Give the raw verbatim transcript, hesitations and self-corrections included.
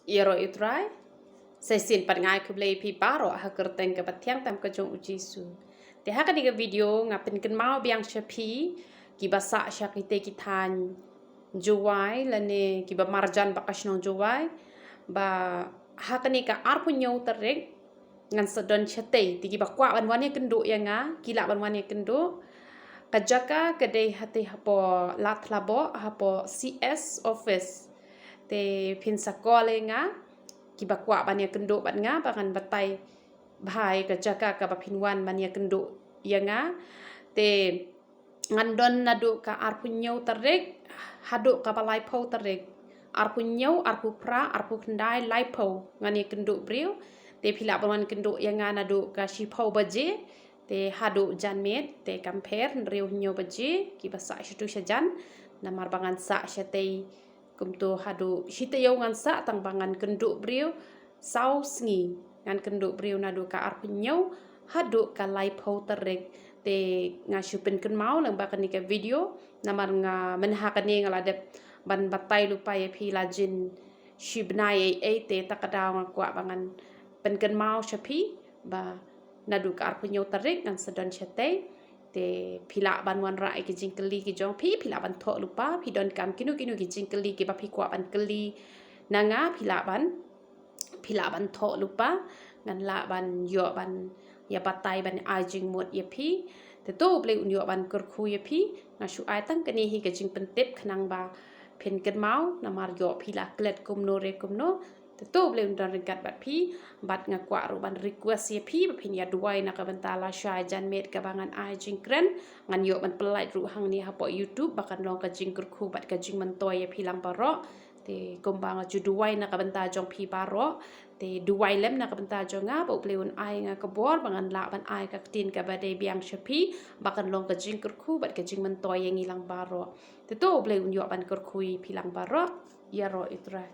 Ïaroh ïa u Trai. Sa shisien pat nga ai khublei ïa phi baroh ha ka kyrteng kaba thiang tam ka jong u Jisu. Te ha kane ka video nga pynkynmaw biang sha phi kiba sah sha kitei ki thaiñ Jowai lane kiba marjan bad ka shnong Jowai, ba ha kane ka arphew hynñiew tarik ngan sa don shatei. Te kiba kwah ban wan ïakynduh ïa nga, ki lah ban wan ïakynduh. Ka jaka ka dei hatei hapoh Ladthadlaboh, hapoh C S office. Te phin sa call ïa nga kiba kwah ban ïakynduh bad nga ba ngan batai bha ïa ka jaka kaba phin wan ban ïakynduh ïa nga. Te ngan don naduh ka arphew hynñiew tarik haduh kaba laiphew tarik. Arphew hynñiew, arphew phra, arphew khyndai, laiphew ngan ïakynduh briew. Te phi lah ban wan kynduh ïa nga naduh ka shiphew baje te haduh janmiet, te kam pher hynriew hynñiew baje kiba sah shatu shajan. Namar ba ngan sah shatei kumto haduh shi taïew ngan sah, tang ba ngan kynduh briew saw sngi. Ngan kynduh briew naduh ka arphew hynñiew haduh ka laiphew tarik. Te nga shu pynkynmaw lang ba kane ka video namar nga mynha kane nga la dep ban batai lypa ïa phi la jin shi bnai ei ei, te ta ka daw nga kwah ba ngan pynkynmaw sha phi ba naduh ka arphew hynñiew tarik ngan sa don shatei. Te phi lah ban wanrah ïa ki jingkylli ki jong phi, phi lah ban thoh lypa, phi donkam kino kino ki jingkylli kiba phi kwah ban kylli na nga, phi lah ban phi lah ban thoh lypa, ngan lah ban ïoh ban ïa batai ban ai jingmut ïa phi. Te to U Blei un ïoh ban kyrkhu ïa phi. Nga shu ai tang kane hi ka jingpyntip khnang ba phin kynmaw, namar ïoh phi la klet kumno re kumno. Te to U Blei un don ryngkat bad phi. Bad nga kwah ruh ban request ïa phi ba phin ïa duwai na ka bynta lashai janmiet kaba ngan ai jingkren. Ngan ïoh ban pyllait ruh hangne hapoh YouTube ba kan long ka jingkyrkhu bad ka jingmyntoi ïa phi lang baroh. Te kumba nga ju duwai na ka bynta jong phi baroh, te duwai lem na ka bynta jong nga ba U Blei un ai nga ka bor ba ngan lah ban ai ka ktien kaba dei biang sha phi ba kan long ka jingkyrkhu bad ka jingmyntoi ïa ngi lang baroh. Te to U Blei un ïoh ban kyrkhu ïa phi lang baroh. Ïaroh ïa U Trai.